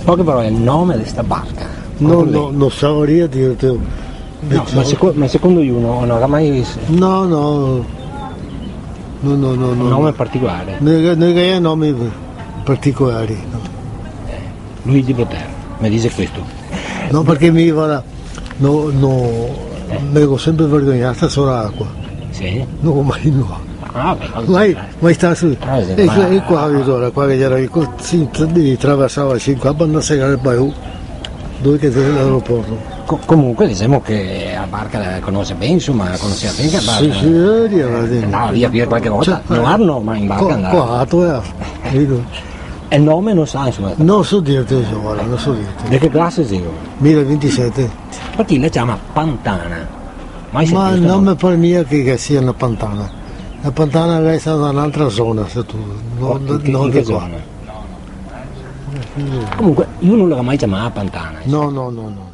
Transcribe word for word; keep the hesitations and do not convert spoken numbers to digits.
Poche parole, el nome de sta barca. No, no, no savarìa dirte. No, ma seco-, ma secondo lu no, no ga mai... No, no. No, no, no, no. Un nome particolare. No ga, no ga nomi particolari, no. Luigi Botero, me dixe questo. No, parché mi, varda, no, no, me go senpre vergognà sta sola acua. Sì? No go mai nuà. Ah, beh, mai, mai stà su. Ah, sì, e ma qua, e qua, vedo, ora, qua che gera, sì, traversava, sì, qua, banda segare el Baiù, dove che xe l'aeroporto. Co-, comunque, dixemo che la barca la conose ben, insoma, la conoseva ben che barca. Sì, sì, eh, via, va ben. Andava via, via qualche volta, cioè, no, eh, no, ma in barca co-, andava. Coato, eh, capito? E el nome no sa, insoma. No so dirte, varda, no so dirte. De che clase xelo? Mile e vintisete. Parché la ciama Pantana? Mai sentìo sto nome? Ma no me par mia che, che sia na pantana. La pantana la xe stata n'altra zona, se tu, no, no de qua. In che zona? Comunque, lu no la ga mai ciamà Pantana, eh. No, no, no, no.